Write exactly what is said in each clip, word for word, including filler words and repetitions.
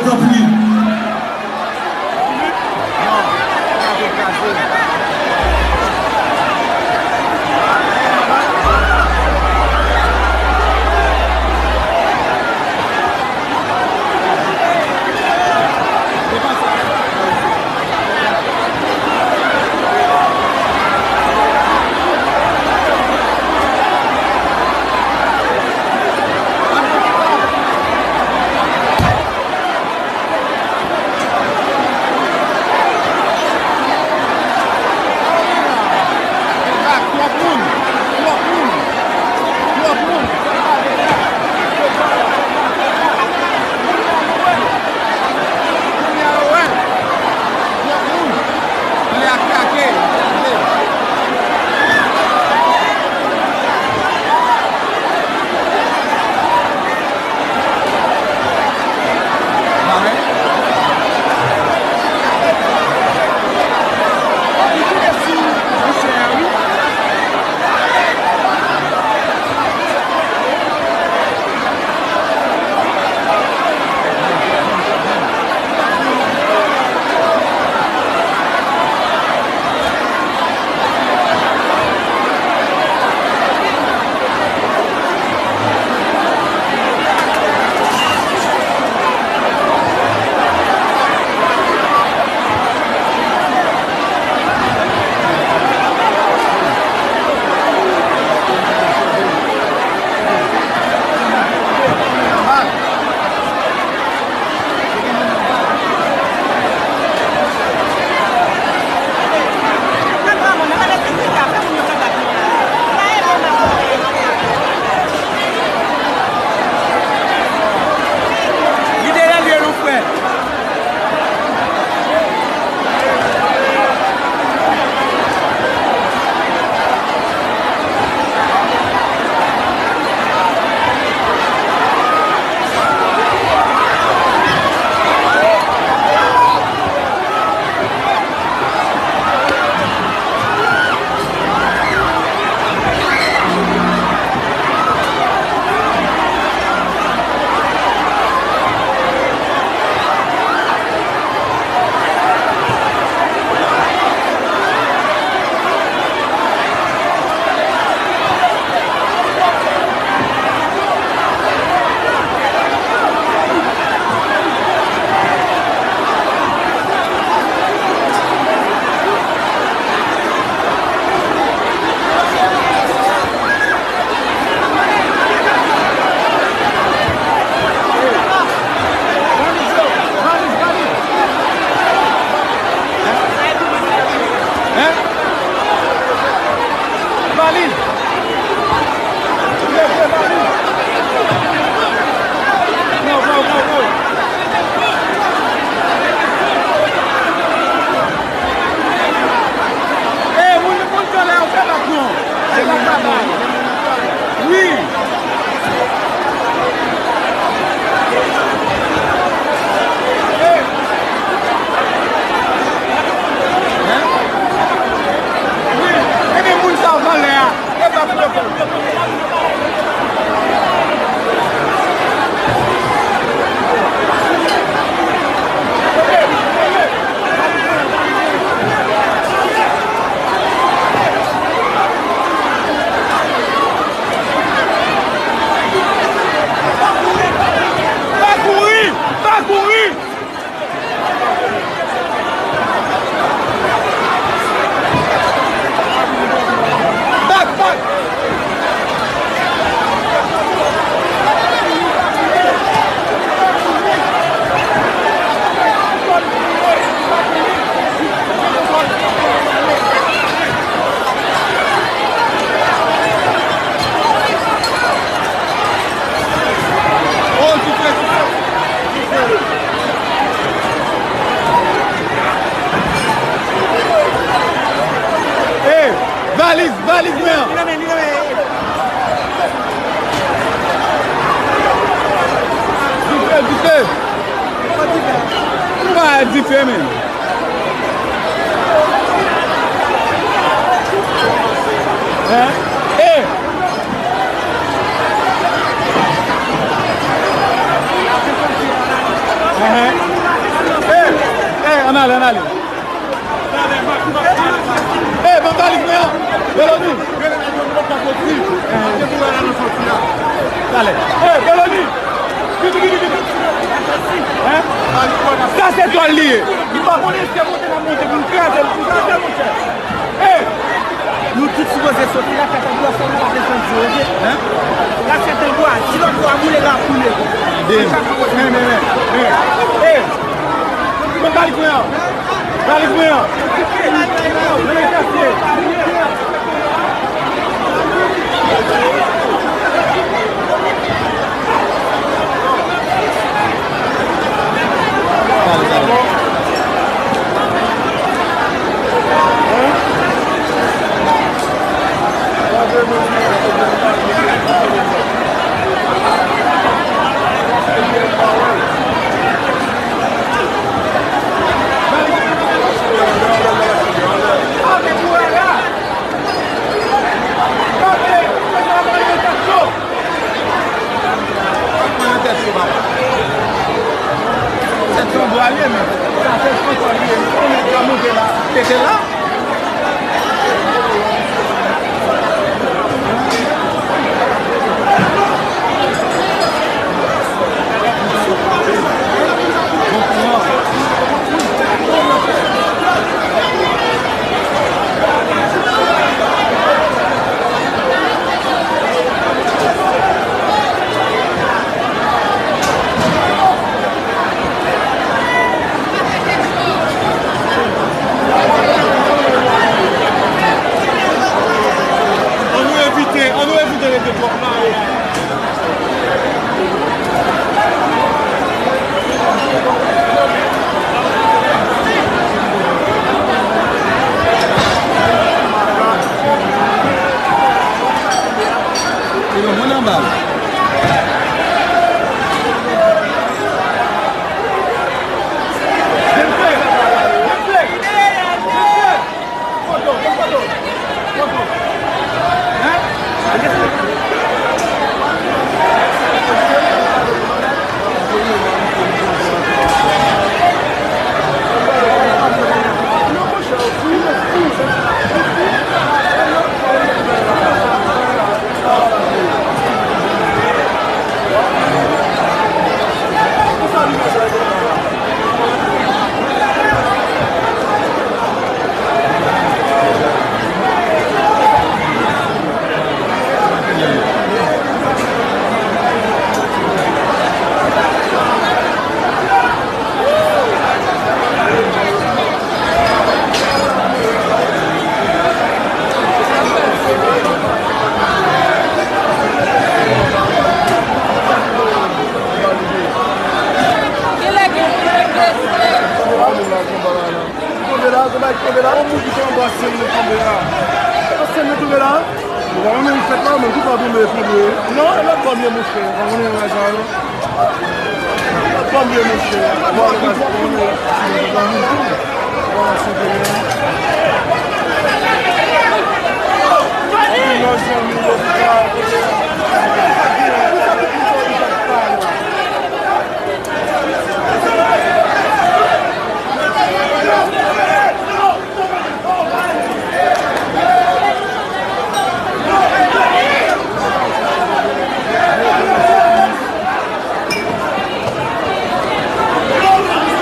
Tanpri. Li te rele nou frè. Valiz! Leve valiz! Go, go, go, go! Ey, moun, moun ki anlè yo fè bak non. Se bak la bay. Wi. Wi. Ebyen moun sa yo k anlè a. E bak yo fè. Pa kouri! Pa kouri! Bak, bak! Oh, dife, dife! Hey, valiz, valiz mwen an. Dife, dife. Ou pa dife, men. Hein? Hey! Hein? Ann ale. Ey, ban Kalif mwen an. Beloni. Talè. Ey, Beloni. Vini, vini, vini. Hein? Sa se dwòl li ye. Li pa konnen se monte l ap monte pou l kraze l, pou l kraze l, monchè. Ey! Nou tout sipoze soti la, fè tanbou a, fò nou pa desann di, oke? Hein? La fè tanbou a, si lòt bò a boule, l ap boule. Damn. Men, men, men, men. Ey! Mwen Kalif mwen an. Kalif mwen an. Mwen kase. Tèt yo, papa. Tèt yo bwale, men. Sa se konsa li ye. Li konnen l ka monte la, pete la. Ann nou evite, ann nou evite rete twòp mare. Yo, moun anba. Tonbe la, tonbe la, tonbe la. Yon moun ki te anba sèn nan tonbe la. Anba sèn nan tonbe la. Ou pa konnen li fèt la, men tou pa tonbe, tonbe. Non, e lòt bò m ye, monchè. Ou pa konnen bagay sa yo. Lòt bò m ye, monchè. Bon, lòt bò m ye. Bon, se te. Anpil nan zanmi lopital, kote.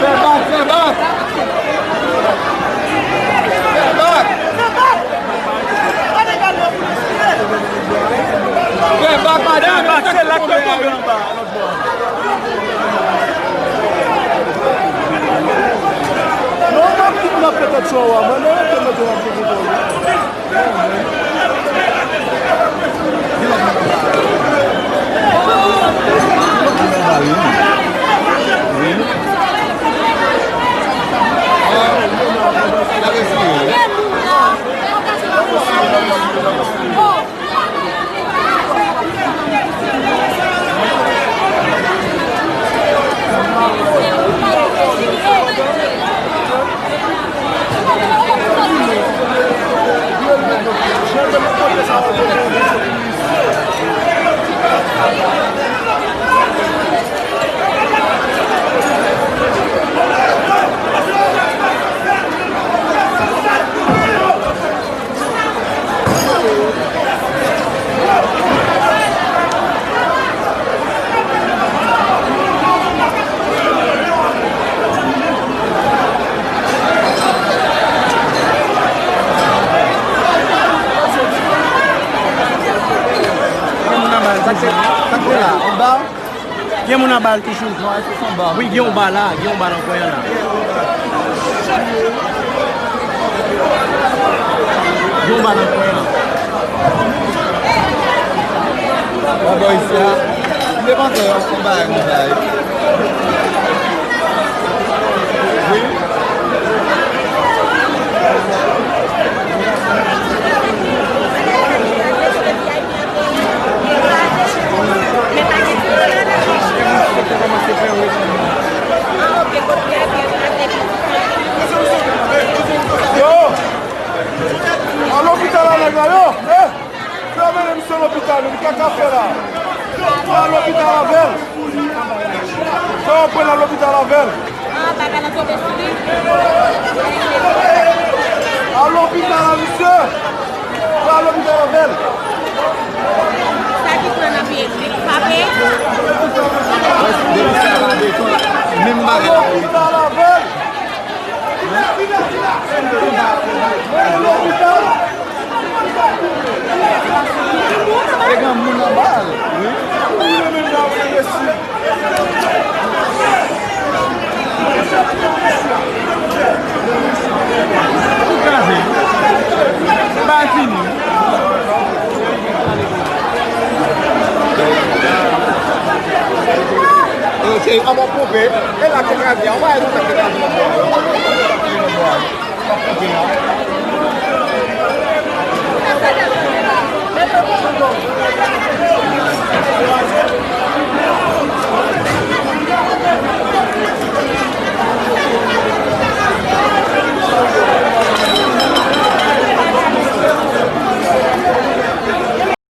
Fè bak, fè bak! Fè bak! Fè bak, madanm! Fè bak, se lè k tonbe anba. Non, m ap, m ap fè tèt sou ou a, mwen, mwen rete mete w ap fè tèt ou. Sa k fè, sa k fè la? Anba? Gen moun anba l toujou. Non, èske se anba? Wi, gen yon ba la, gen yon ba nan kwen an la. Gen yon ba nan kwen an. Anba isi a. M te panse yon bagay nou bay. Wi. Yo! Al lopital la, nèg la, yo! Eh! Fè mennen misye lopital, li pa ka fè la. Fè al lopital avè l. Fè w pran al lopital avè l. Al lopital la, misye. Fè al lopital avè l. Sa ki pran nan pye, li frape? Menm bagay la. Al lopital avè l. Te gen moun anba l. Wi. Ou kraze. Ba fini. Yo, se anba ponpe. E la te kraze. Anba e konsa te kraze.